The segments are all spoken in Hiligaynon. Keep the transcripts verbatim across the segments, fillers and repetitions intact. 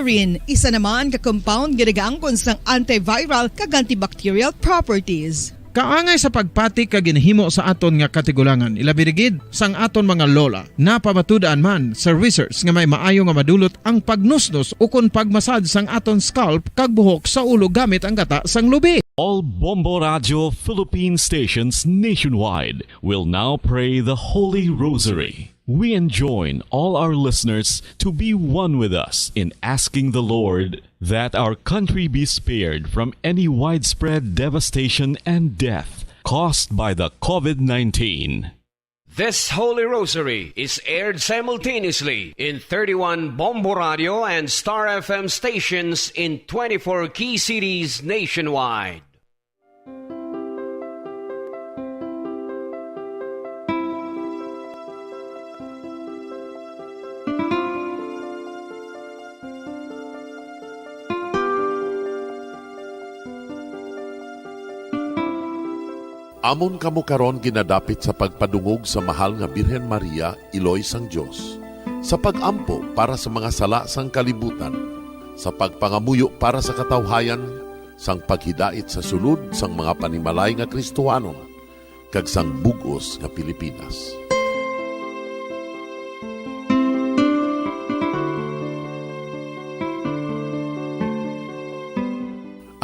Rin, isa naman ka compound nga nagaangkon sang antiviral kag antibacterial properties. Kaangay sa pagpati kag ginhimo sa aton nga katigulangan, ilabi na gid sang aton mga lola. Napamatud-an man sa research nga may maayo nga madulot ang pagnusnos ukon pagmasad sang aton scalp kag buhok sa ulo gamit ang gata sang lubi. All Bombo Radio Philippine stations nationwide will now pray the Holy Rosary. We enjoin all our listeners to be one with us in asking the Lord that our country be spared from any widespread devastation and death caused by the COVID nineteen. This Holy Rosary is aired simultaneously in thirty-one Bombo Radio and Star F M stations in twenty-four key cities nationwide. Amon kamo karon ginadapit sa pagpadungog sa mahal nga Birhen Maria, Iloy sang Dios, sa pag-ampo para sa mga sala sang kalibutan, sa pagpangamuyo para sa katawhayan, sang paghidait sa sulod sang mga panimalay nga Kristohanon, kag sang bug-os nga Pilipinas.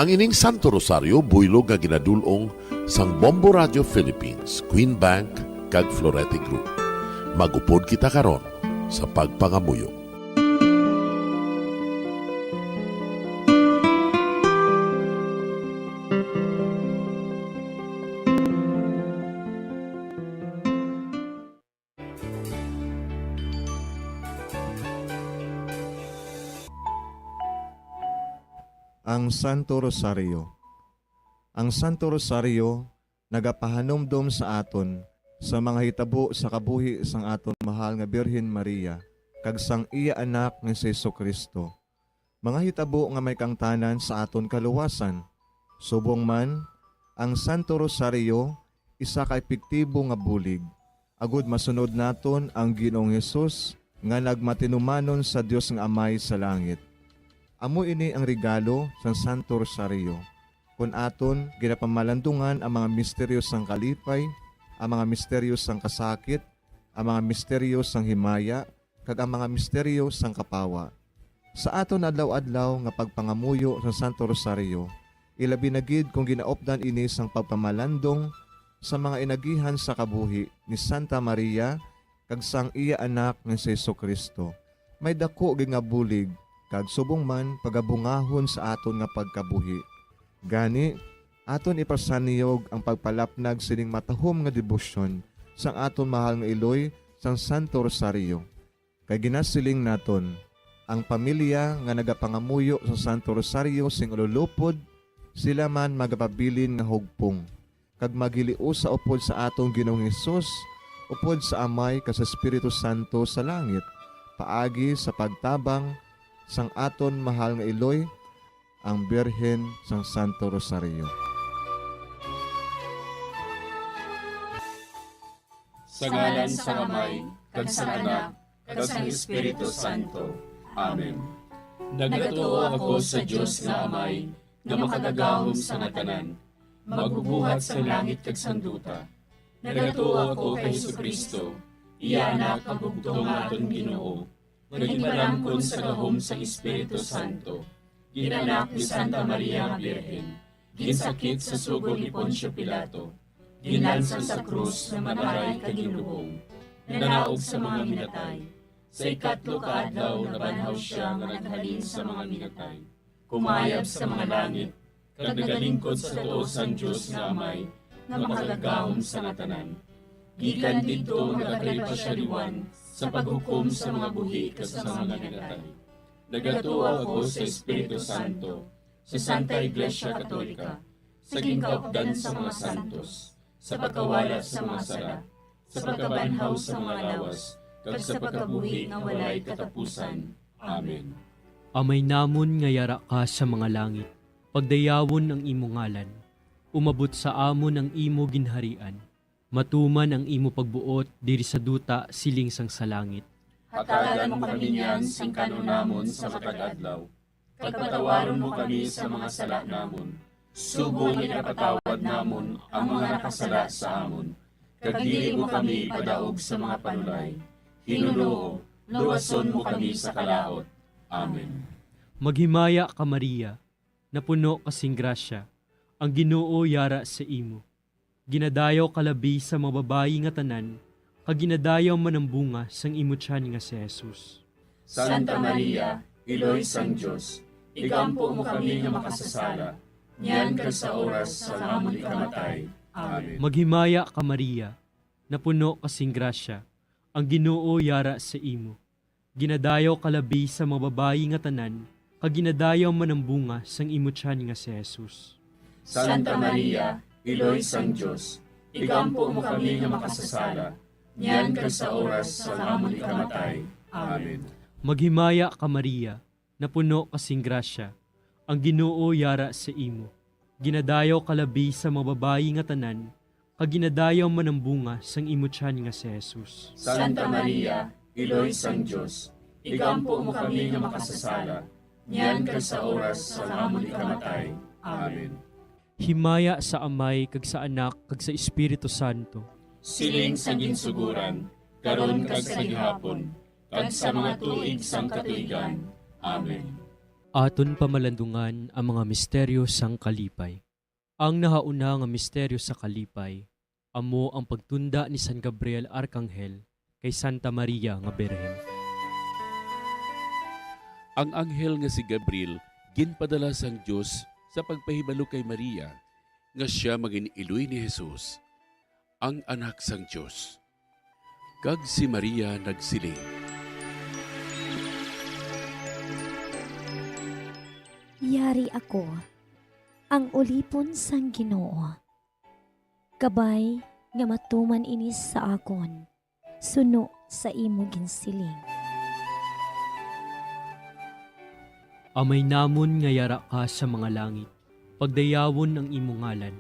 Ang ining Santo Rosario buylog nga ginadul-ong sang Bombo Radio Philippines, Queen Bank, kag Florete Group. Mag-upod kita karon sa pagpangamuyo. Ang Santo Rosario. Ang Santo Rosario nagapahanumdom sa aton sa mga hitabo sa kabuhi sang aton mahal nga Birhen Maria kag sang iya Anak nga si Jesu-Cristo, mga hitabo nga may kaangtanan sa aton kaluwasan. Subong man, ang Santo Rosario isa ka epektibo nga bulig agod masunod naton ang Ginoong Hesus nga nagmatinumanon sa Dios nga Amay sa langit. Amo ini ang regalo sang Santo Rosario, kon aton ginapamalandungan ang mga misteryo sang kalipay, ang mga misteryo sang kasakit, ang mga misteryo sang himaya, kag ang mga misteryo sang kapawa. Sa aton adlaw-adlaw nga pagpangamuyo sa Santo Rosario, ilabi na gid kon ginaupdan ini sang pagpamalandong sa mga inagihan sa kabuhi ni Santa Maria kag sang iya Anak nga si Jesu-Cristo, may daku gid nga bulig kag subong man pagabungahon sa aton nga pagkabuhi. Gani, aton ipasaniyog ang pagpalapnag sining matahom nga debosyon sang aton mahal nga iloy sang Santo Rosario. Kay ginasiling naton, ang pamilya nga nagapangamuyo sa Santo Rosario sing ululupod, sila man magapabilin nga hugpong, kag maghiliusa upod sa aton Ginoong Hesus, upod sa Amay kag sa Espiritu Santo sa langit, paagi sa pagtabang sang aton mahal nga iloy, ang Birhen sang Santo Rosario. Sa ngalan sang Amay, kag sang Anak, kag sang Espiritu Santo. Amen. Nagatuo ako sa Dios nga Amay, nga makagagahom sa nga tanan, magbubuhat sang langit kag sang duta. Nagatuo ako kay Jesu-Cristo, iya Anak, ang bugtong nga aton Ginoo, nga ginpalangkon sa gahom sang Espiritu Santo, ginanak ni Santa Maria nga Birhen, ginsakit sa sugo ni Poncio Pilato, ginlansang sa krus nga namatay kag ginlubong, nanaog sa mga minatay. Sa ikatlo ka adlaw nabanhaw sia nga naghalin sa mga minatay, kumayab sa mga langit, kag nagalingkod sa tuo sang Dios nga Amay, nga makagagahom sa nga tanan. Gikan didto nagakari pa sia liwan sa paghukom sa mga buhi kag sa mga minatay. Nagatuo ako sa Espiritu Santo, sa Santa Iglesia Katolika, sa ginkaupdan sa mga santos, sa pagkawala sa mga sala, sa pagkabanhaw sa mga lawas, kag sa pagkabuhi nga walay katapusan. Amen. Amay namon nga yara ka sa mga langit, pagdayawon ang imo ngalan. Umabot sa amon ang imo ginharian. Matuman ang imo pagbuot diri sa duta siling sang sa langit. Hatagan mo kami niyan sing kan-on namon sa matag adlaw, kag patawaron mo kami sa mga sala namon, subong nga ginapatawad namon ang mga nakasala sa amon, kag dili mo kami ipadaog sa mga panulay. Ginoo, luwason mo kami sa kalaut. Amen. Maghimaya ka, Maria, napuno ka sing grasya, ang Ginoo yara sa imo. Ginadayaw ka labi sa mga babayi nga tanan, kag ginadayaw man ang bunga sang imo tiyan nga si Jesus. Santa Maria, Iloy sang Dios, igampo mo kami nga makasasala, niyan kag sa oras sang amon ikamatay. Amen. Maghimaya ka, Maria, napuno ka sing grasya, ang Ginoo yara sa imo. Ginadayaw ka labi sa mga babayi nga tanan, kag ginadayaw man ang bunga sang imo tiyan nga si Jesus. Santa Maria, Iloy sang Dios, igampo mo kami nga makasasala, niyan kag sa oras sang amon ikamatay. Amen. Maghimaya ka, Maria, napuno ka sing grasya, ang Ginoo yara sa imo. Ginadayaw ka labi sa mga babayi nga tanan, kag ginadayaw man ang bunga sang imo tiyan nga si Jesus. Santa Maria, Iloy sang Dios, igampo mo kami nga makasasala, niyan kag sa oras sang amon ikamatay. Amen. Himaya sa Amay, kag sa Anak, kag sa Espiritu Santo. Siling sa ginsuguran, karon kag sa gihapon, kag sa mga tuig sang katuigan. Amen. Aton pamalandungan ang mga misteryo sang kalipay. Ang nahauna nga misteryo sa kalipay amo ang pagtunda ni San Gabriel Arkanghel kay Santa Maria nga Birhen. Ang anghel nga si Gabriel ginpadala sang Dios sa pagpahibalo kay Maria nga sia mangin-iloy ni Jesus, ang Anak sang Dios. Kag si Maria nagsiling, "Yari ako, ang ulipon sang Ginoo. Kabay nga matuman ini sa akon, suno sa imo ginsiling." Amay namon nga yara ka sa mga langit, pagdayawon ang imo ngalan.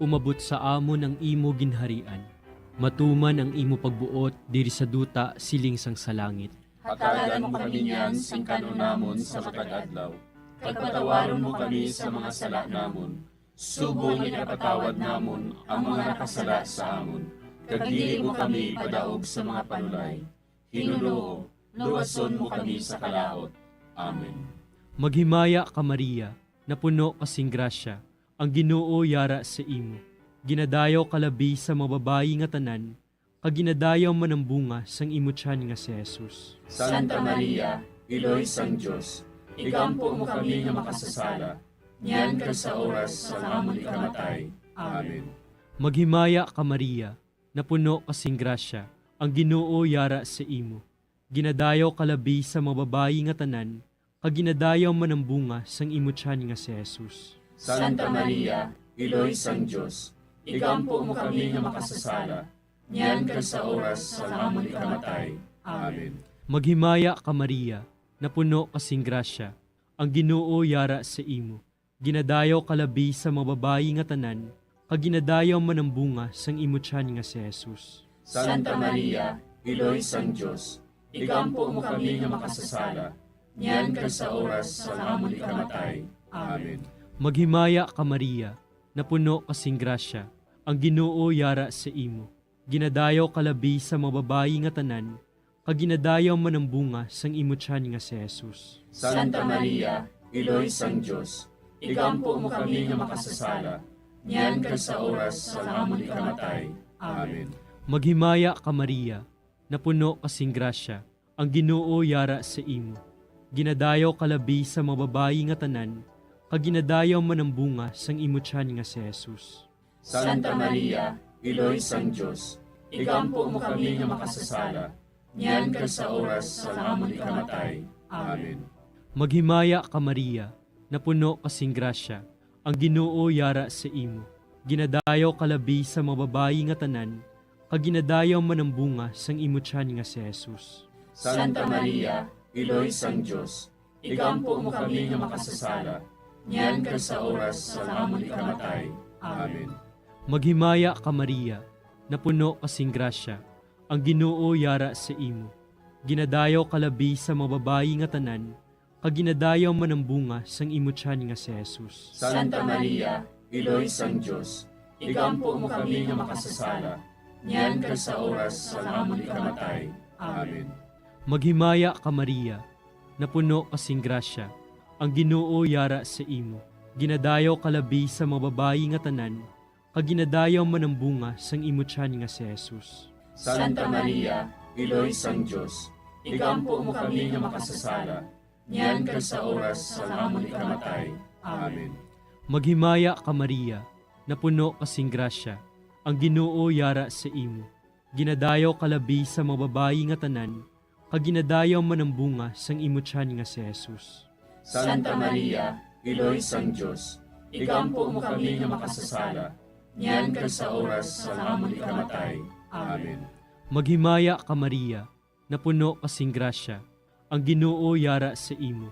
Umabot sa amon ang imo ginharian. Matuman ang imo pagbuot diri sa duta siling sang sa langit. Hatagan mo kami niyan sing kan-on namon sa matag adlaw, kag patawaron mo kami sa mga sala namon, subong nga ginapatawad namon ang mga nakasala sa amon, kag dili mo kami ipadaog sa mga panulay. Ginoo, luwason mo kami sa kalaut. Amen. Maghimaya ka, Maria, napuno ka sing grasya, ang Ginoo yara sa imo. Ginadayaw ka labi sa mga babayi nga tanan, kag ginadayaw man ang bunga sang imo tiyan nga si Jesus. Santa Maria, Iloy sang Dios, igampo mo kami nga makasasala, niyan kag sa oras sang amon ikamatay. Amen. Maghimaya ka, Maria, napuno ka sing grasya, ang Ginoo yara sa imo. Ginadayaw ka labi sa mga babayi nga tanan, kag ginadayaw man ang bunga sang imo tiyan nga si Jesus. Santa Maria, Iloy sang Dios, igampo mo kami nga makasasala, niyan kag sa oras sang amon ikamatay. Amen. Maghimaya ka, Maria, napuno ka sing grasya, ang Ginoo yara sa imo. Ginadayaw ka labi sa mga babayi nga tanan, kag ginadayaw man ang bunga sang imo tiyan nga si Jesus. Santa Maria, Iloy sang Dios, igampo mo kami nga makasasala, niyan kag sa oras sang amon ikamatay. Amen. Maghimaya ka, Maria, napuno ka sing grasya, ang Ginoo yara sa imo. Ginadayaw ka labi sa mga babayi nga tanan, kag ginadayaw man ang bunga sang imo tiyan nga si Jesus. Santa Maria, Iloy sang Dios, igampo mo kami nga makasasala, niyan kag sa oras sang amon ikamatay. Amen. Maghimaya ka, Maria, napuno ka sing grasya, ang Ginoo yara sa imo. Ginadayaw ka labi sa mga babayi nga tanan, kag ginadayaw man ang bunga sang imo tiyan nga si Jesus. Santa Maria, Iloy sang Dios, igampo mo kami nga makasasala, niyan kag sa oras sang amon ikamatay. Amen. Maghimaya ka, Maria, napuno ka sing grasya, ang Ginoo yara sa imo. Ginadayaw ka labi sa mga babayi nga tanan, kag ginadayaw man ang bunga sang imo tiyan nga si Jesus. Santa Maria, Iloy sang Dios, igampo mo kami nga makasasala, niyan kag sa oras sang amon ikamatay. Amen. Maghimaya ka, Maria, napuno ka sing grasya, ang Ginoo yara sa imo. Ginadayaw ka labi sa mga babayi nga tanan, kag ginadayaw man ang bunga sang imo tiyan nga si Jesus. Santa Maria, Iloy sang Dios, igampo mo kami nga makasasala, niyan kag sa oras sang amon ikamatay. Amen. Maghimaya ka, Maria, napuno ka sing grasya, ang Ginoo yara sa imo. Ginadayaw ka labi sa mga babayi nga tanan, kag ginadayaw man ang bunga sang imo tiyan nga si Jesus. Santa Maria, Iloy sang Dios, igampo mo kami nga makasasala, niyan kag sa oras sang amon ikamatay. Amen. Maghimaya ka, Maria, napuno ka sing grasya, ang Ginoo yara sa imo. Ginadayaw ka labi sa mga babayi nga tanan, kag ginadayaw man ang bunga sang imo tiyan nga si Jesus. Santa Maria, Iloy sang Dios, igampo mo kami nga makasasala, niyan kag sa oras sang amon ikamatay. Amen. Maghimaya ka, Maria, napuno ka sing grasya, ang Ginoo yara sa imo.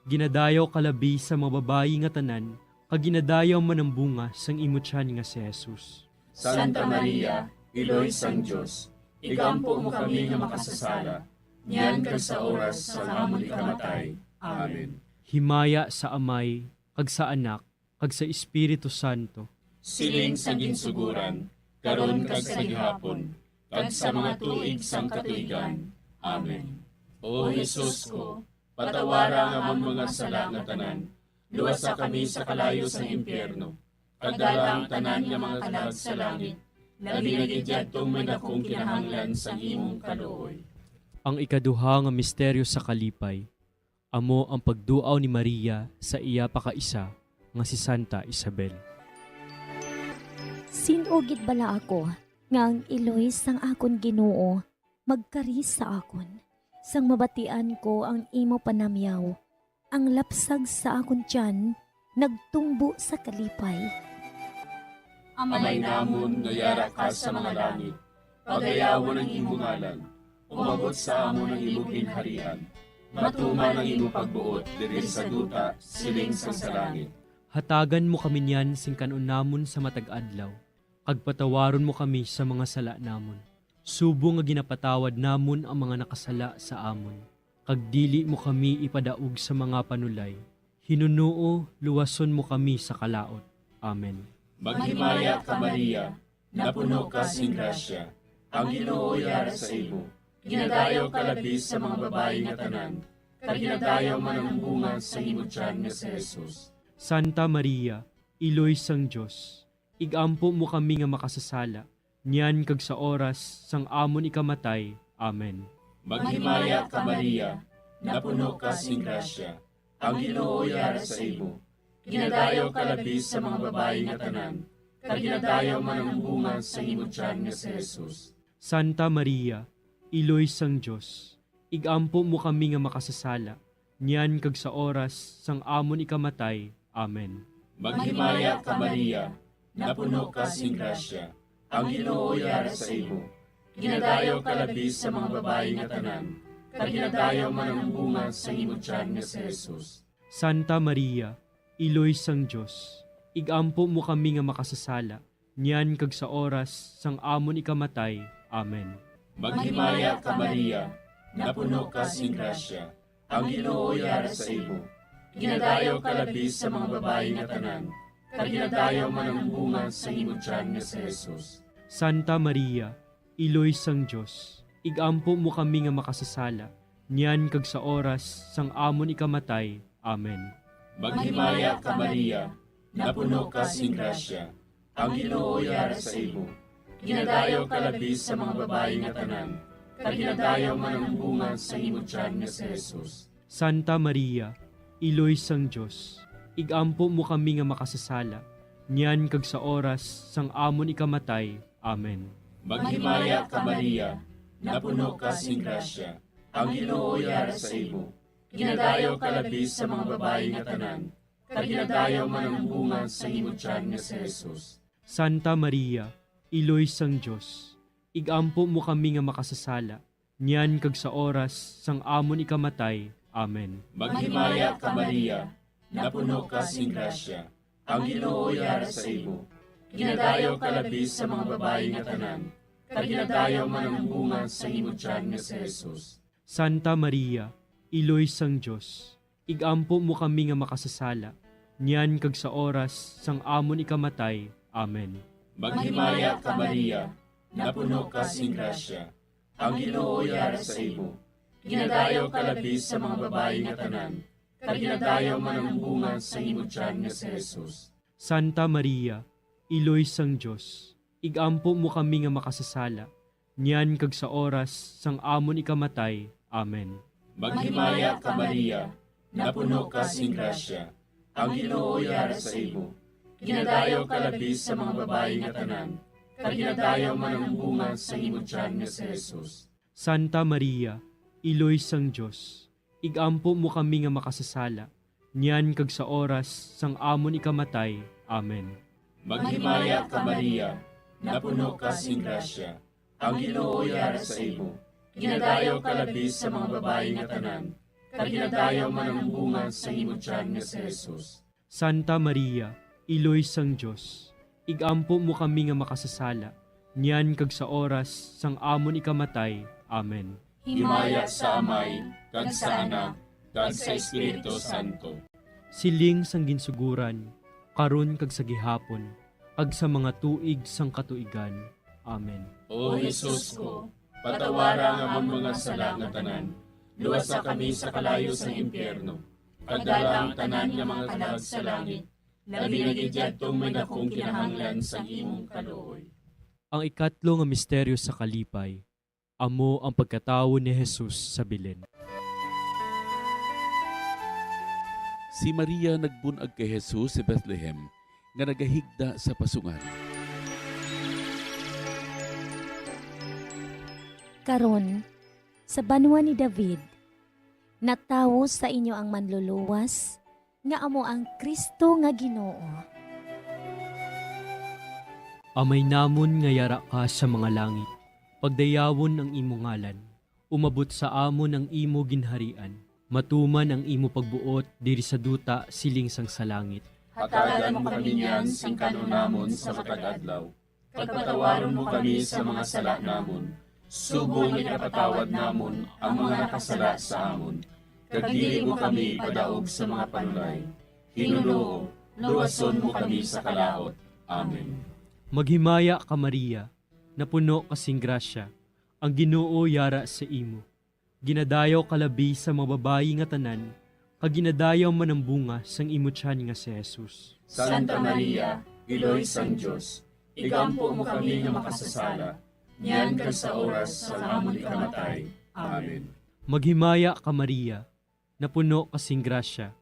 Ginadayaw ka labi sa mga babayi nga tanan, kag ginadayaw man ang bunga sang imo tiyan nga si Jesus. Santa Maria, Iloy sang Dios, igampo mo kami nga makasasala, niyan kag sa oras sang amon ikamatay. Amen. Himaya sa Amay, kag sa Anak, kag sa Espiritu Santo. Siling sa ginsuguran, karon kag sa gihapon, kag sa mga tuig sang katuigan. Amen. O Jesus ko, patawara ang amon mga sala nga tanan, luwasa kami sa kalayo sang impyerno, kag dala ang tanan nga mga kalag sa langit, labi na gid yadtong may dakong kinahanglan sang imong kaluoy. Ang ikaduha nga misteryo sa kalipay, amo ang pagduaw ni Maria sa iya pa kaisa nga si Santa Isabel. Sin-o gid bala ako nga ang iloy sang akon Ginoo magkari sa akon? Sang mabatian ko ang imo panamyaw, ang lapsag sa akon tiyan nagtumbo sa kalipay. Amay namon nga yara ka sa mga langit, pagayawon ang imo ngalan. Umabot sa amon ang imo ginharian. Matuman ang imo pagbuot diri sa duta, siling sang sa langit. Hatagan mo kami niyan sing kan-on namon sa matag adlaw, kag patawaron mo kami sa mga sala namon, subong nga ginapatawad namon ang mga nakasala sa amon. Kag dili mo kami ipadaog sa mga panulay. Hinunoo, luwason mo kami sa kalaut. Amen. Maghimaya ka, Maria, napuno ka sing grasya. Ang Ginoo yara sa imo. Ginadayaw ka labi sa mga babayi nga tanan, kag ginadayaw man ang bunga sa imo tiyan nga si Jesus. Santa Maria, Iloy sang Dios, igampo mo kami nga makasasala, niyan kag sa oras sang amon ikamatay. Amen. Maghimaya ka, Maria, napuno ka sing grasya. Ang Ginoo yara sa imo. Ginadayaw ka labi sa mga babayi nga tanan, kag ginadayaw man ang bunga sang imo tiyan nga si Jesus. Santa Maria, Iloy sang Dios, igampo mo kami nga makasasala, niyan kag sa oras sang amon ikamatay. Amen. Maghimaya ka, Maria, napuno ka sing grasya. Ang Ginoo yara sa imo. Ginadayaw ka labi sa mga babayi nga tanan, kag ginadayaw man ang bunga sang imo tiyan nga si Jesus. Santa Maria, Iloy sang Dios, igampo mo kami nga makasasala, niyan kag sa oras sang amon ikamatay. Amen. Maghimaya ka, Maria, napuno ka sing grasya. Ang Ginoo yara sa imo. Ginadayaw ka labi sa mga babayi nga tanan, kag ginadayaw man ang bunga sang imo tiyan nga si Jesus. Santa Maria, Iloy sang Dios, igampo mo kami nga makasasala, niyan kag sa oras sang amon ikamatay. Amen. Maghimaya ka, Maria, napuno ka sing grasya. Ang Ginoo yara sa imo. Ginadayaw ka labi sa mga babayi nga tanan, kag ginadayaw man ang bunga sang imo tiyan nga si Jesus. Santa Maria, Iloy sang Dios, igampo mo kami nga makasasala, niyan kag sa oras sang amon ikamatay. Amen. Maghimaya ka, Maria, napuno ka sing grasya. Ang Ginoo yara sa imo. Ginadayaw ka labi sa mga babayi nga tanan, kag ginadayaw man ang bunga sang imo tiyan nga si Jesus. Santa Maria, Iloy sang Dios, igampo mo kami nga makasasala, niyan kag sa oras sang amon ikamatay. Amen. Maghimaya ka, Maria, napuno ka sing grasya. Ang Ginoo yara sa imo. Ginadayaw ka labi sa mga babayi nga tanan, kag ginadayaw man ang bunga sang imo tiyan nga si Jesus. Santa Maria, Iloy sang Dios, ig-ampo mo kami nga makasasala, niyan kag sa oras sang amon ikamatay. Amen. Maghimaya ka, Maria, napuno ka sing grasya. Ang Ginoo yara sa imo. Ginadayaw ka labi sa mga babayi nga tanan, kag ginadayaw man ang bunga sang imo tiyan nga si Jesus. Santa Maria, Iloy sang Dios, ig-ampo mo kami nga makasasala, niyan kag sa oras sang amon ikamatay. Amen. Maghimaya ka, Maria, napuno ka sing grasya. Ang Ginoo yara sa imo. Ginadayaw ka labi sa mga babayi nga tanan, kag ginadayaw man ang bunga sang imo tiyan nga si Jesus. Santa Maria, Iloy sang Dios, ig-ampo mo kami nga makasasala, niyan kag sa oras sang amon ikamatay. Amen. Maghimaya ka, Maria, napuno ka sing grasya. Ang Ginoo yara sa imo. Ginadayaw ka labi sa mga babayi nga tanan, kag ginadayaw man ang bunga sang imo tiyan nga si Jesus. Santa Maria, Iloy sang Dios, ig-ampo mo kami nga makasasala, niyan kag sa oras sang amon ikamatay. Amen. Himaya sa Amay, kag sa Anak, kag sa Espiritu Santo. Siling sang ginsuguran, karon kag sa gihapon, kag sa mga tuig sang katuigan. Amen. O Jesus ko, patawara ang amon mga sala nga tanan, luwasa kami sa kalayo sang impyerno, kag dala ang tanan nga mga kalag sa langit, labi na gid yadtong may dakong kinahanglan sang imong kaluoy. Ang ikatlo nga misteryo sa kalipay, amo ang pagkatawo ni Jesus sa Belen. Si Maria nagbun-ag kay Jesus sa Bethlehem, nga nagahigda sa pasungan. Karon, sa banwa ni David, natawo sa inyo ang Manluluwas, nga amo ang Cristo nga Ginoo. Amay namon nga yara ka sa mga langit, pagdayawon ang imo ngalan. Umabot sa amon ang imo ginharian. Matuman ang imo pagbuot diri sa duta siling sang sa langit. Hatagan mo kami niyan sing kan-on namon sa matag adlaw, kag patawaron mo kami sa mga sala namon, subong nga ginapatawad namon ang mga nakasala sa amon. Kag dili mo kami ipadaog sa mga panulay. Ginoo, luwason mo kami sa kalaut. Amen. Maghimaya ka, Maria, napuno ka sing grasya, ang Ginoo yara sa imo. Ginadayaw ka labi sa mga babayi nga tanan, kag ginadayaw man ang bunga sang imo tiyan nga si Jesus. Santa Maria, Iloy sang Dios, igampo mo kami nga makasasala, niyan kag sa oras sang amon ikamatay. Amen. Maghimaya ka, Maria, napuno ka sing grasya,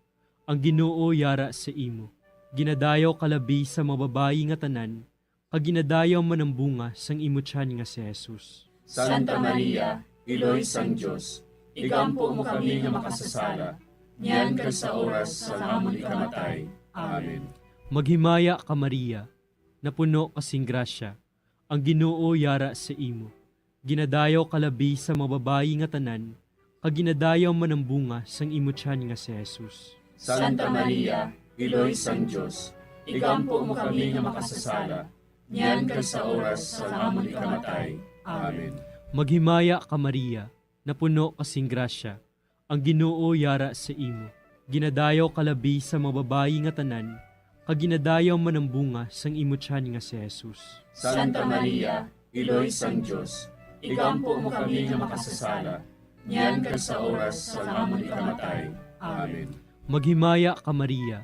ang Ginoo yara sa imo. Ginadayaw ka labi sa mga babayi nga tanan, kag ginadayaw man ang bunga sang imo tiyan nga si Jesus. Santa Maria, Iloy sang Dios, igampo mo kami nga makasasala, niyan kag sa oras sang amon ikamatay. Amen. Maghimaya ka, Maria, napuno ka sing grasya, ang Ginoo yara sa imo. Ginadayaw ka labi sa mga babayi nga tanan, kag ginadayaw man ang bunga sang imo tiyan nga si Jesus. Santa Maria, Iloy sang Dios, igampo mo kami nga makasasala, niyan kag sa oras sang amon ikamatay. Amen. Maghimaya ka, Maria, napuno ka sing grasya, ang Ginoo yara sa imo. Ginadayaw ka labi sa mga babayi nga tanan, kag ginadayaw man ang bunga sang imo tiyan nga si Jesus. Santa Maria, Iloy sang Dios, igampo mo kami nga makasasala, niyan kag sa oras sang amon ikamatay. Amen. Maghimaya ka, Maria,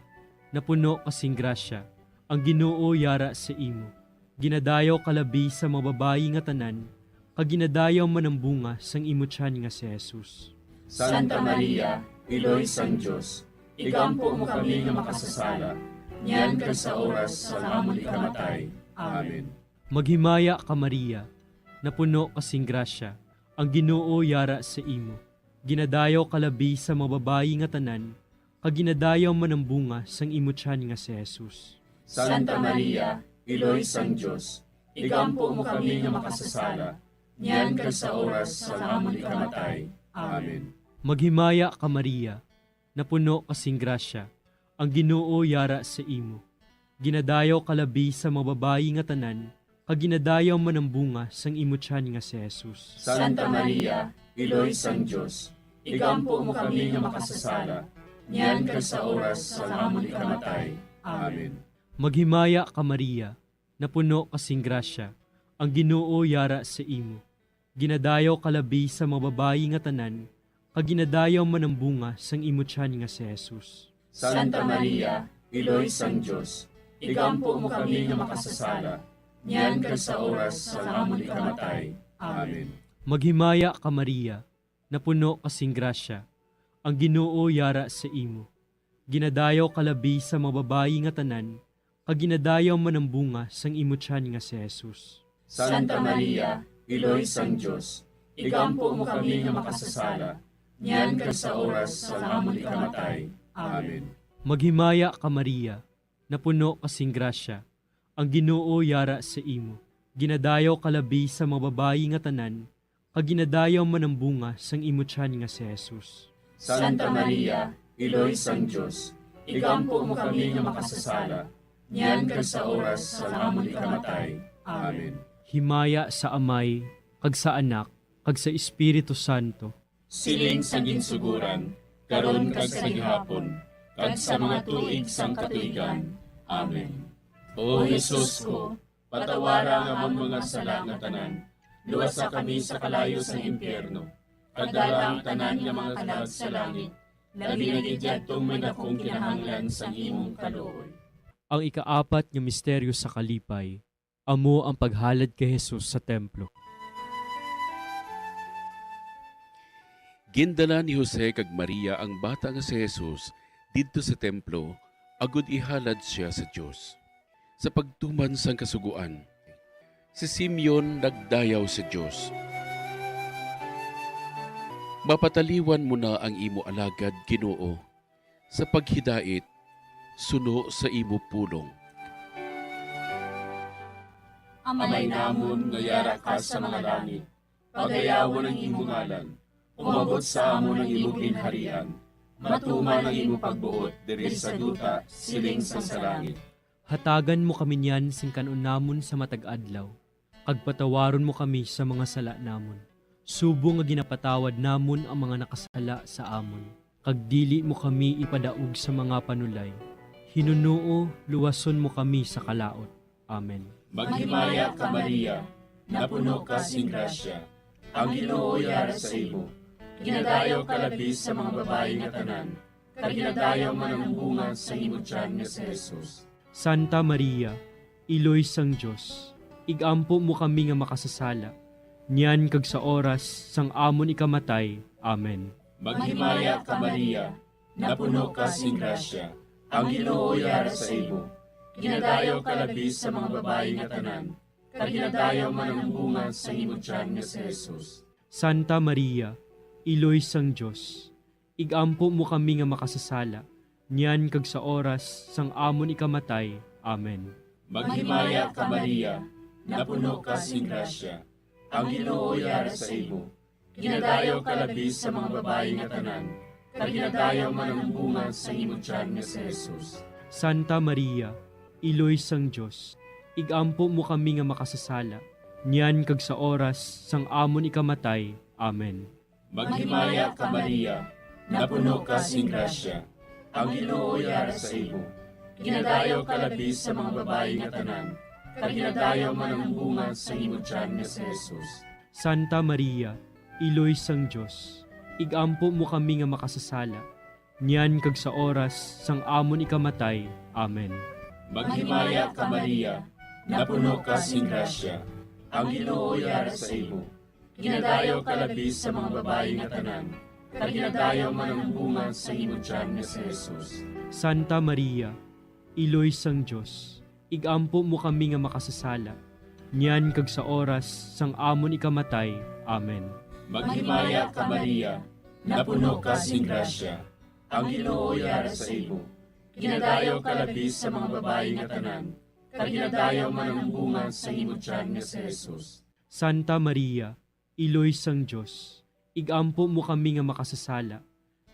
napuno ka sing grasya, ang Ginoo yara sa imo. Ginadayaw ka labi sa mga babayi nga tanan, kag ginadayaw man ang bunga sang imo tiyan nga si Jesus. Santa Maria, Iloy sang Dios, igampo mo kami nga makasasala, niyan kag sa oras sang amon ikamatay. Amen. Maghimaya ka, Maria, napuno ka sing grasya, ang Ginoo yara sa imo. Ginadayaw ka labi sa mga babayi nga tanan, kag ginadayaw man ang bunga sang imo tiyan nga si Jesus. Santa Maria, Iloy sang Dios, igampo mo kami nga makasasala, niyan kag sa oras sang amon ikamatay. Amen. Maghimaya ka, Maria, napuno ka sing grasya, ang Ginoo yara sa imo. Ginadayaw ka labi sa mga babayi nga tanan, kag ginadayaw man ang bunga sang imo tiyan nga si Jesus. Santa Maria, Iloy sang Dios, igampo mo kami nga makasasala, niyan kag sa oras sa amon ikamatay. Amen. Maghimaya ka, Maria, napuno ka sing grasya, ang Ginoo yara sa imo. Ginadayaw ka labi sa mga babayi nga tanan, kag ginadayaw man ang bunga sang imo tiyan nga si Jesus. Santa Maria, Iloy sang Dios, igampo mo kami nga makasasala, niyan kag sa oras sa amon ikamatay. Amen. Maghimaya ka, Maria, napuno ka sing grasya, ang Ginoo yara sa imo. Ginadayaw ka labi sa mga babayi nga tanan, kag ginadayaw man ang bunga sang imo tiyan nga si Jesus. Santa Maria, Iloy sang Dios, igampo mo kami nga makasasala, niyan kag sa oras sa amon ikamatay. Amen. Maghimaya ka, Maria, napuno ka sing grasya, ang Ginoo yara sa imo. Ginadayaw ka labi sa mga babayi nga tanan, kag ginadayaw man ang bunga sang imo tiyan nga si Jesus. Santa Maria, Iloy sang Dios, igampo mo kami nga makasasala, niyan kag sa oras sa amon ikamatay. Amen. Himaya sa Amay, kag sa Anak, kag sa Espiritu Santo. Siling sa ginsuguran, karon kag sa gihapon, kag sa mga tuig sang katuigan. Amen. O Jesus ko, patawara ang amon mga sala nga tanan, luwasa kami sa kalayo sang impyerno, kag dala ang tanan nga mga kalag sa langit, labi na gid yadtong may dakong kinahanglan sang imong kaluoy. Ang ikaapat nga misteryo sa kalipay, amo ang paghalad kay Jesus sa templo. Gindala ni Jose kag Maria ang bata nga si Jesus didto sa templo agod ihalad sia sa Dios. Sa pagtuman sang Kasugoan, si Simeon nagdayaw sa Dios: Mapataliwan mo na ang imo alagad, Ginoo, sa paghidait suno sa imo pulong. Amay namon nga yara ka sa mga langit, pagayawon ang imo ngalan. Umabot sa amon ang imo ginharian. Matuman ang imo pagbuot diri sa duta, siling sang sa langit. Hatagan mo kami niyan sing kan-on namon sa matag adlaw, kag patawaron mo kami sa mga sala namon, subong nga ginapatawad namon ang mga nakasala sa amon, kag dili mo kami ipadaog sa mga panulay. Hinunoo, luwason mo kami sa kalaut. Amen. Maghimaya ka, Maria, napuno ka sing grasya, ang Ginoo yara sa imo. Ginadayaw ka labi sa mga babayi nga tanan, kag ginadayaw man ang bunga sa imo tiyan nga si Jesus. Santa Maria, Iloy sang Dios, igampo mo kami nga makasasala, niyan kag sa oras sang amon ikamatay. Amen. Maghimaya ka, Maria, napuno ka sing grasya, ang Ginoo yara sa imo. Ginadayaw ka labi sa mga babayi nga tanan, kag ginadayaw man ang bunga sa imo tiyan nga si Jesus. Santa Maria, Iloy sang Dios, igampo mo kami nga makasasala, niyan kag sa oras sang amon ikamatay. Amen. Maghimaya ka, Maria, napuno ka sing grasya, ang Ginoo yara sa imo. Ginadayaw ka labi sa mga babayi nga tanan, kag ginadayaw man ang bunga sa imo tiyan nga si Jesus. Santa Maria, Iloy sang Dios, igampo mo kami nga makasasala, niyan kag sa oras sang amon ikamatay. Amen. Maghimaya ka, Maria, napuno ka sing grasya, ang Ginoo yara sa imo. Ginadayaw ka labi sa mga babayi nga tanan, kag ginadayaw man ang bunga sa imo tiyan nga si Jesus. Santa Maria, Iloy sang Dios, igampo mo kami nga makasasala, niyan kag sa oras sang amon ikamatay. Amen. Maghimaya ka, Maria, napuno ka sing grasya, ang Ginoo yara sa imo. Ginadayaw ka labi sa mga babayi nga tanan, kag ginadayaw man ang bunga sa imo tiyan nga si Jesus. Santa Maria, Iloy sang Dios, igampo mo kami nga makasasala, niyan kag sa oras sang amon ikamatay. Amen. Maghimaya ka, Maria, napuno ka sing grasya, ang Ginoo yara sa imo. Ginadayaw ka labi sa mga babayi nga tanan, kag ginadayaw man ang bunga sa imo tiyan nga si Jesus. Santa Maria, Iloy sang Dios, igampo mo kami nga makasasala,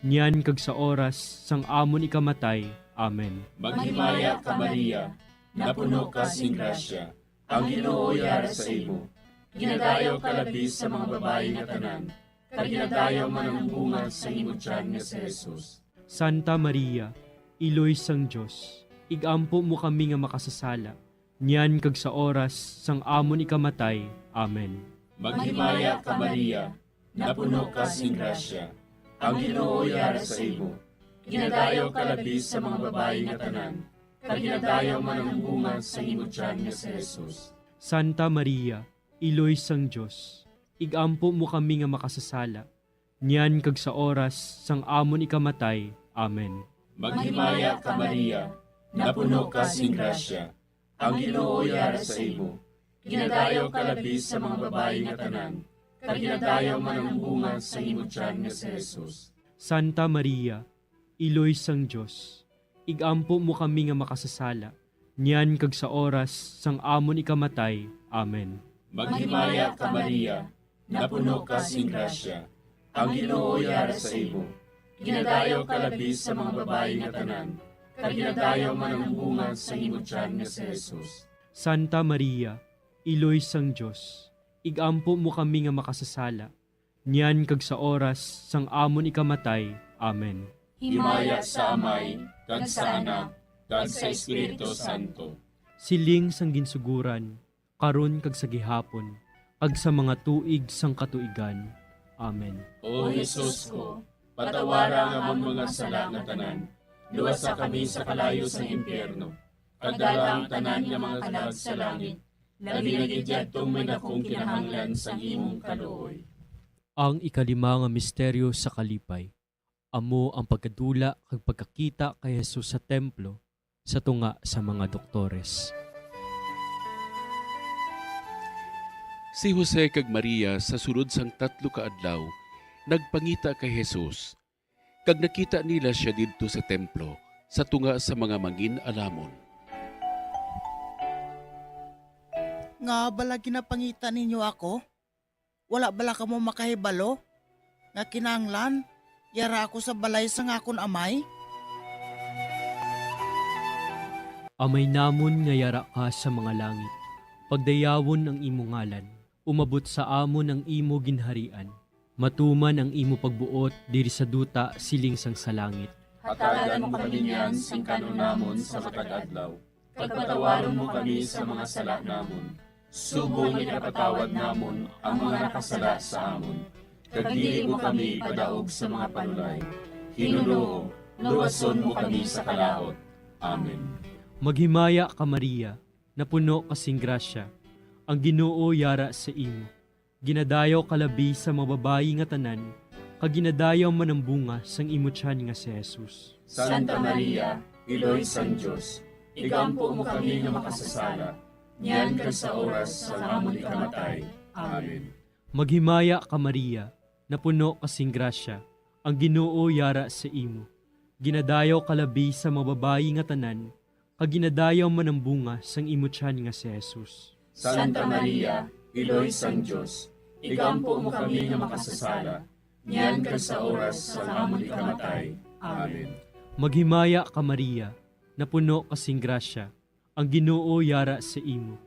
niyan kag sa oras sang amon ikamatay. Amen. Maghimaya ka, Maria, napuno ka sing grasya, Ang Ginoo yara sa imo. Ginadayaw ka labi sa mga babayi nga tanan, kag ginadayaw man ang bunga sa imo tiyan nga si Jesus. Santa Maria, Iloy sang Dios, igampo mo kami nga makasasala, niyan kag sa oras sang amon ikamatay. Amen. Maghimaya ka, Maria, napuno ka sing grasya. Ang Ginoo yara sa imo. Ginadayaw ka labi sa mga babayi nga tanan, kag ginadayaw man ang bunga sa imo tiyan nga si Jesus. Santa Maria, Iloy sang Dios, igampo mo kami nga makasasala, niyan kag sa oras sang amon ikamatay. Amen. Maghimaya ka, Maria, napuno ka sing grasya. Ang Ginoo yara sa imo. Ginadayaw ka labi sa mga babayi nga tanan, kag ginadayaw man ang bunga sa imo tiyan nga si Jesus. Santa Maria, Iloy sang Dios, igampo mo kami nga makasasala, niyan kag sa oras sang amon ikamatay. Amen. Maghimaya ka, Maria, napuno ka sing grasya. Ang Ginoo yara sa imo. Ginadayaw ka labi sa mga babayi nga tanan, kag ginadayaw man ang bunga sa imo tiyan nga si Jesus. Santa Maria, Iloy sang Dios, igampo mo kami nga makasasala, niyan kag sa oras sang amon ikamatay. Amen. Himaya sa Amay, kag sa Anak, kag sa Espiritu Santo. Siling sang ginsuguran, karon kag sa gihapon, kag sa mga tuig sang katuigan. Amen. O Jesus ko, patawara ang amon mga sala nga tanan, luwasa kami sa kalayo sang impyerno, kag dala ang tanan nga mga kalag sa langit, labi na gid yadtong may dakong kinahanglan sang imong kaluoy. Ang ikalima nga misteryo sa kalipay, amo ang pagkadula kag pagkakita kay Jesus sa templo sa tunga sa mga doktores. Si Jose kag Maria, sa sulod sang tatlo ka adlaw, nagpangita kay Jesus, kag nakita nila sia didto sa templo sa tunga sa mga mangin-alamon. Ngaa bala ginapangita ninyo ako? Wala bala kamo makahibalo nga kinahanglan yara ako sa balay sang akon Amay? Amay namon nga yara ka sa mga langit, pagdayawon ang imo ngalan. Umabot sa amon ang imo ginharian. Matuman ang imo pagbuot diri sa duta siling sang sa langit. Hatagan mo kami niyan sing kan-on namon sa matag adlaw, kag patawaron mo kami sa mga sala namon, subong nga ginapatawad namon ang mga nakasala sa amon. Kag dili mo kami ipadaog sa mga panulay. Ginoo, luwason mo kami sa kalaut. Amen. Maghimaya ka, Maria, napuno ka sing grasya, ang Ginoo yara sa imo. Ginadayaw ka labi sa mga babayi nga tanan, kag ginadayaw man ang bunga sang imo tiyan nga si Jesus. Santa Maria, Iloy sang Dios, igampo mo kami nga makasasala, niyan kag sa oras sang amon ikamatay. Amen. Maghimaya ka, Maria, napuno ka sing grasya, ang Ginoo yara sa imo. Ginadayaw ka labi sa mga babayi nga tanan, kag ginadayaw man ang bunga sang imo tiyan nga si Jesus. Santa Maria, Iloy sang Dios, igampo mo kami nga makasasala, niyan kag sa oras sang amon ikamatay. Amen. Maghimaya ka, Maria, napuno ka sing grasya, ang Ginoo yara sa imo.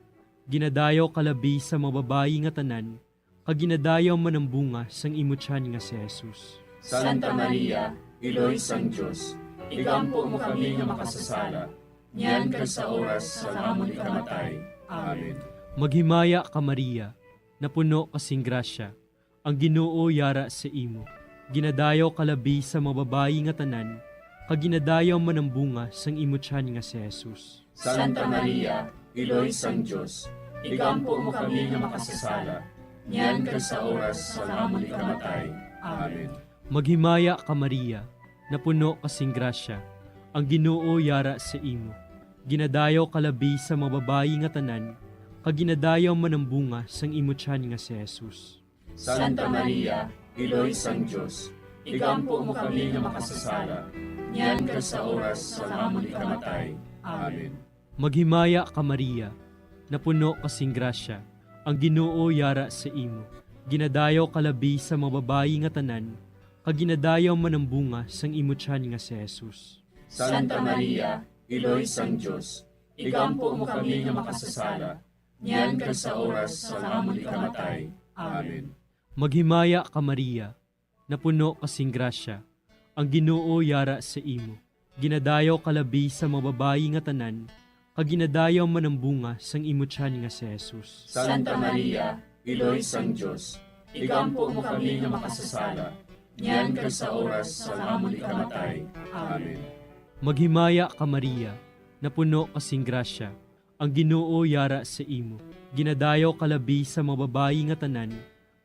Ginadayaw ka labi sa mga babayi nga tanan, kag ginadayaw man ang bunga sang imo tiyan nga si Jesus. Santa Maria, Iloy sang Dios, igampo mo kami nga makasasala, niyan kag sa oras sang amon ikamatay. Amen. Maghimaya ka, Maria, napuno ka sing grasya, ang Ginoo yara sa imo. Ginadayaw ka labi sa mga babayi nga tanan, kag ginadayaw man ang bunga sang imo tiyan nga si Jesus. Santa Maria, Iloy sang Dios, igampo mo kami nga makasasala, niyan kag sa oras sang amon ikamatay. Amen. Maghimaya ka, Maria, napuno ka sing grasya, ang Ginoo yara sa imo. Ginadayaw ka labi sa mga babayi nga tanan, kag ginadayaw man ang bunga sang imo tiyan nga si Jesus. Santa Maria, Iloy sang Dios, igampo mo kami nga makasasala, niyan kag sa oras sang amon ikamatay. Amen. Maghimaya ka, Maria, napuno ka sing grasya, ang Ginoo yara sa imo. Ginadayaw ka labi sa mga babayi nga tanan, kag ginadayaw man ang bunga sang imo tiyan nga si Jesus. Santa Maria, Iloy sang Dios, igampo mo kami nga makasasala, niyan kag sa oras sang amon ikamatay. Amen. Maghimaya ka, Maria, napuno ka sing grasya, ang Ginoo yara sa imo. Ginadayaw ka labi sa mga babayi nga tanan, kag ginadayaw man ang bunga sang imo tiyan nga si Jesus. Santa Maria, Iloy sang Dios, igampo mo kami nga makasasala, niyan kag sa oras sang amon ikamatay. Amen. Maghimaya ka, Maria, napuno ka sing grasya, ang Ginoo yara sa imo. Ginadayaw ka labi sa mga babayi nga tanan,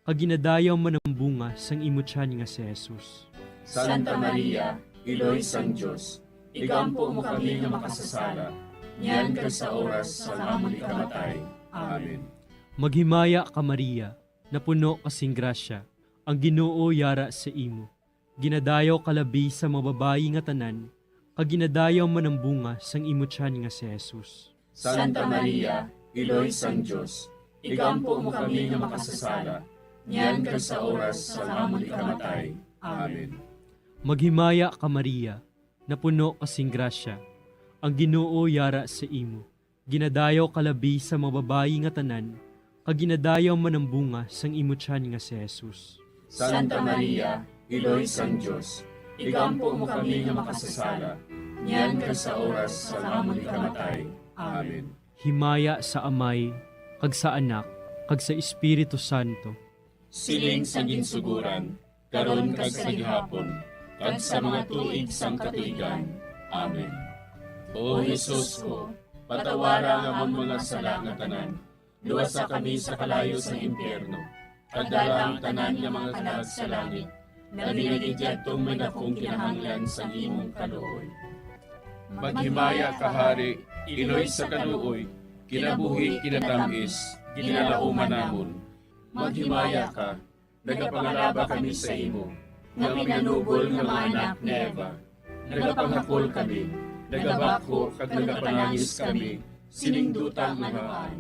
kag ginadayaw man ang bunga sang imo tiyan nga si Jesus. Santa Maria, Iloy sang Dios, igampo mo kami nga makasasala, niyan kag sa oras sang amon ikamatay. Amen. Maghimaya ka, Maria, napuno ka sing grasya, ang Ginoo yara sa imo. Ginadayaw ka labi sa mga babayi nga tanan, kag ginadayaw man ang bunga sang imo tiyan nga si Jesus. Santa Maria, Iloy sang Dios, igampo mo kami nga makasasala, niyan kag sa oras sang amon ikamatay. Amen. Maghimaya ka, Maria, napuno ka sing grasya, ang Ginoo yara sa imo. Ginadayaw ka labi sa mga babayi nga tanan, kag ginadayaw man ang bunga sang imo tiyan nga si Jesus. Santa Maria, Iloy sang Dios, igampo mo kami nga makasasala, niyan kag sa oras sang amon ikamatay. Amen. Himaya sa Amay, kag sa Anak, kag sa Espiritu Santo. Siling sa ginsuguran, karon kag sa gihapon, kag sa mga tuig sang katuigan. Amen. O Jesus ko, patawara ang amon mga sala nga tanan, luwasa kami sa kalayo sang impyerno, kag dala ang tanan nga mga kalag sa langit, labi na gid yadtong may dakong kinahanglan sang imong kaluoy. Maghimaya ka, Hari, Iloy sa kaluoy, kinabuhi, kinatamis, ginalauman namon. Maghimaya ka, nagapangalaba kami sa imo, nga minanubol nga mga anak ni Eva. Nagapangakol kami, nagabakho kag nagapanangis kami sining duta nga haan.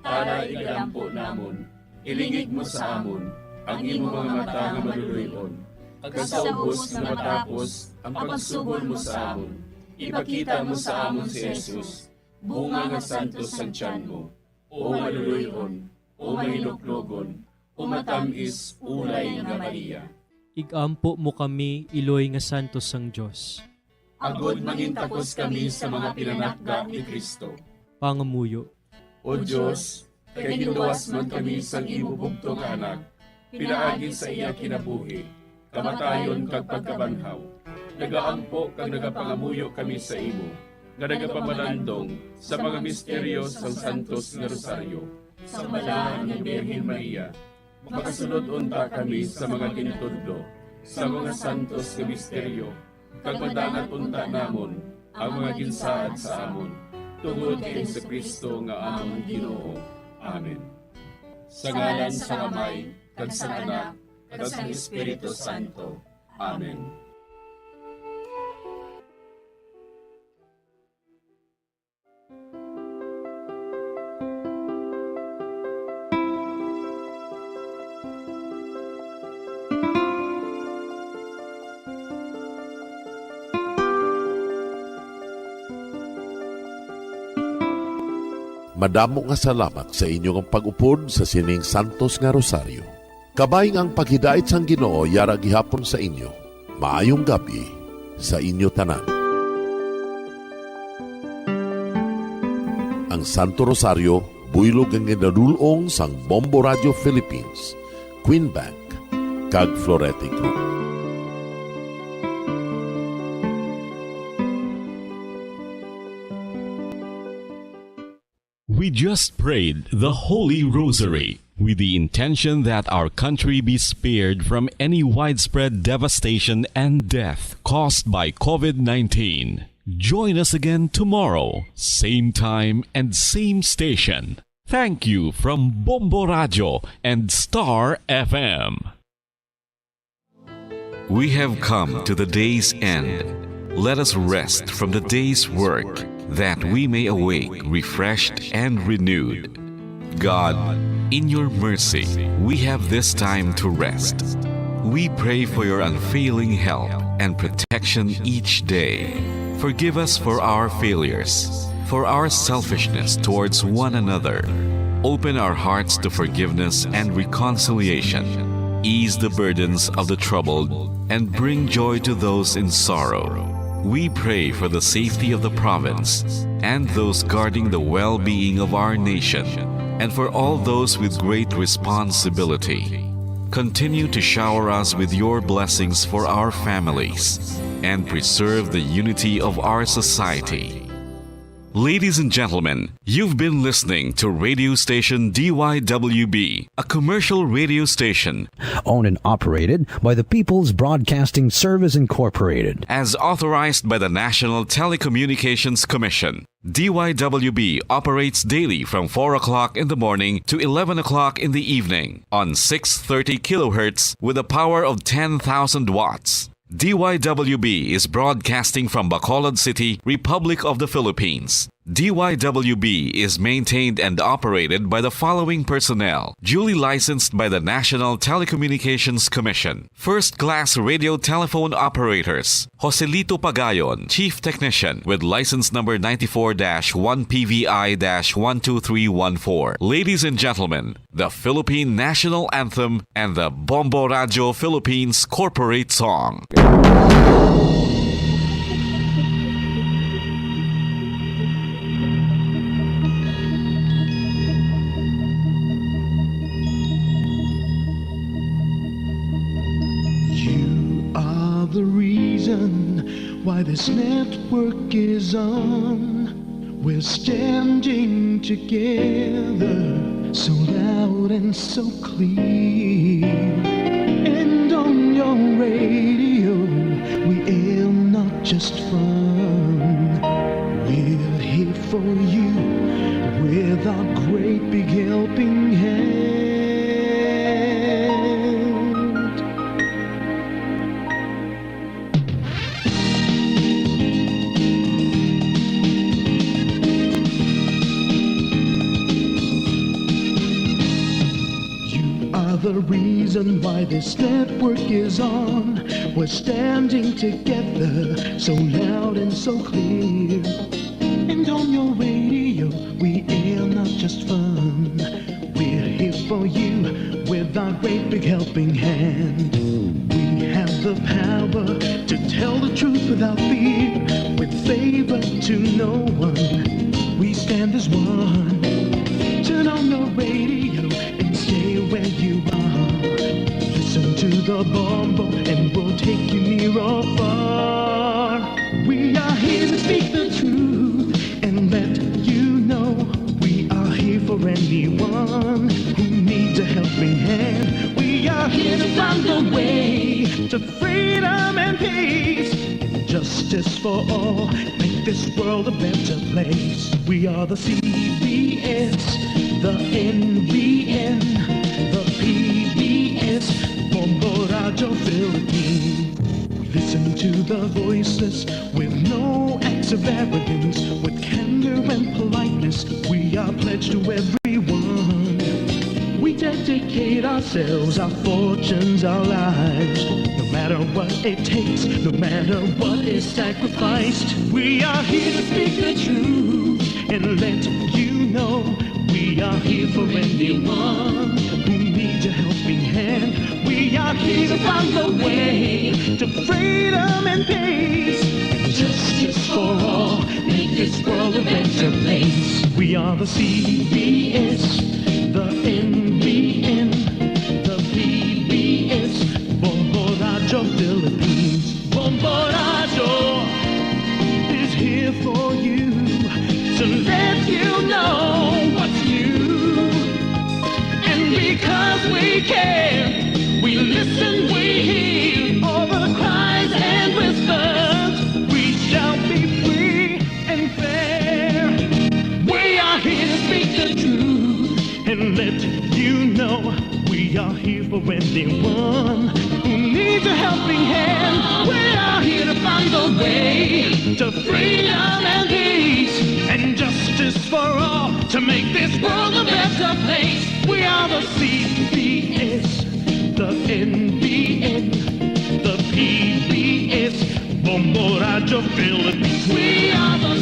Tara, igalampo namon, ilingig mo sa amon ang imo mga mata nga maluluy-on, kag sa ubos nga matapos ang pagsugod mo sa amon, ipakita mo sa amon si Jesus, bunga nga santos sang tiyan mo. O maluluy-on, o mahinuklogon, o matamis ulay nga Maria. Igampo mo kami, Iloy nga santos sang Dios. Agod mangintakos kami sa mga pinanakga ni Cristo. Pangamuyo. O Dios, kay ginluwas man kami sang imo bugtong nga Anak, pinaagi sa iya kinabuhi, kamatayon kag pagkabanhaw, nagaampo kag nagapangamuyo kami sa imo, nga nagapamalandong sa mga misteryo sang Santos nga Rosaryo sang Balahan nga Birhen Maria. Makasulod unta kami sa mga ginatudlo sa mga santos nga misteryo, kag madangat unta namon ang mga ginsaad sa amon, tungod kay Jesu-Cristo nga amon Ginoo. Amen. Sa ngalan sang Amay, kag sang Anak, kag sang Espiritu Santo. Amen. Madamo nga salamat sa inyo nga pag-upod sa sining santos nga rosaryo. Kabay nga ang paghidait sang Ginoo yara gihapon sa inyo. Maayong gab-i sa inyo tanan. Ang Santo Rosario, buylog nga ginadul-ong sang Bombo Radio Philippines, Queen Bank, kag Florete Group. We just prayed the Holy Rosary with the intention that our country be spared from any widespread devastation and death caused by COVID nineteen. Join us again tomorrow, same time and same station. Thank you from Bombo Radio and Star F M. We have come to the day's end. Let us rest from the day's work, that we may awake refreshed and renewed. God, in your mercy, we have this time to rest. We pray for your unfailing help and protection each day. Forgive us for our failures, for our selfishness towards one another, Open our hearts to forgiveness and reconciliation. Ease the burdens of the troubled and bring joy to those in sorrow. We pray for the safety of the province and those guarding the well-being of our nation, and for all those with great responsibility. Continue to shower us with your blessings for our families and preserve the unity of our society. Ladies and gentlemen, you've been listening to radio station D Y W B, a commercial radio station owned and operated by the People's Broadcasting Service Incorporated. As authorized by the National Telecommunications Commission, D Y W B operates daily from four o'clock in the morning to eleven o'clock in the evening on six thirty kilohertz with a power of ten thousand watts. D Y W B is broadcasting from Bacolod City, Republic of the Philippines. D Y W B is maintained and operated by the following personnel, duly licensed by the National Telecommunications Commission. First class radio telephone operators, Joselito Pagayon, Chief Technician, with license number ninety-four dash one P V I dash one two three one four. Ladies and gentlemen, the Philippine National Anthem and the Bombo Radio Philippines Corporate Song. You are the reason why this network is on. We're standing together, so loud and so clear. And on your radio, we aim not just fun. We're here for you with our great big helping hand. You are the reason why this network is on. We're standing together, so loud and so clear. And on your radio, we air not just fun. We're here for you with our great big helping hand. We have the power to tell the truth without fear, with favor to no one. We stand as one. Turn on your radio and stay where you are. Listen to the Bombo and we'll take you near or far. We are here to speak the truth and let you know we are here for anyone who needs a helping hand. We are here to find the way to freedom and peace and justice for all. Make this world a better place. We are the C B S, the N B N, the P B S, Bombo Radio Philippines. We listen to the voiceless with no acts of arrogance. With candor and politeness, we are pledged to everyone. We dedicate ourselves, our fortunes, our lives. No matter what it takes, no matter what is sacrificed, we are here to speak the truth and let you know we are here for anyone who needs a helping hand. We are here to find the way to freedom and peace and justice for all. Make this world a better place. We are the C B S, the N B N, the P B S, Bombo Radio Philippines. Bombo Radio is here for you to let you know what's new. And because we care, we listen, we hear all the cries and whispers. We shall be free and fair. We are here to speak the truth and let you know we are here for anyone who needs a helping hand. We are here to find the way to freedom and peace and justice for all to make this world a better place. We are the C B S, the N B N, the P B S, Bombo Radio Philippines. We are the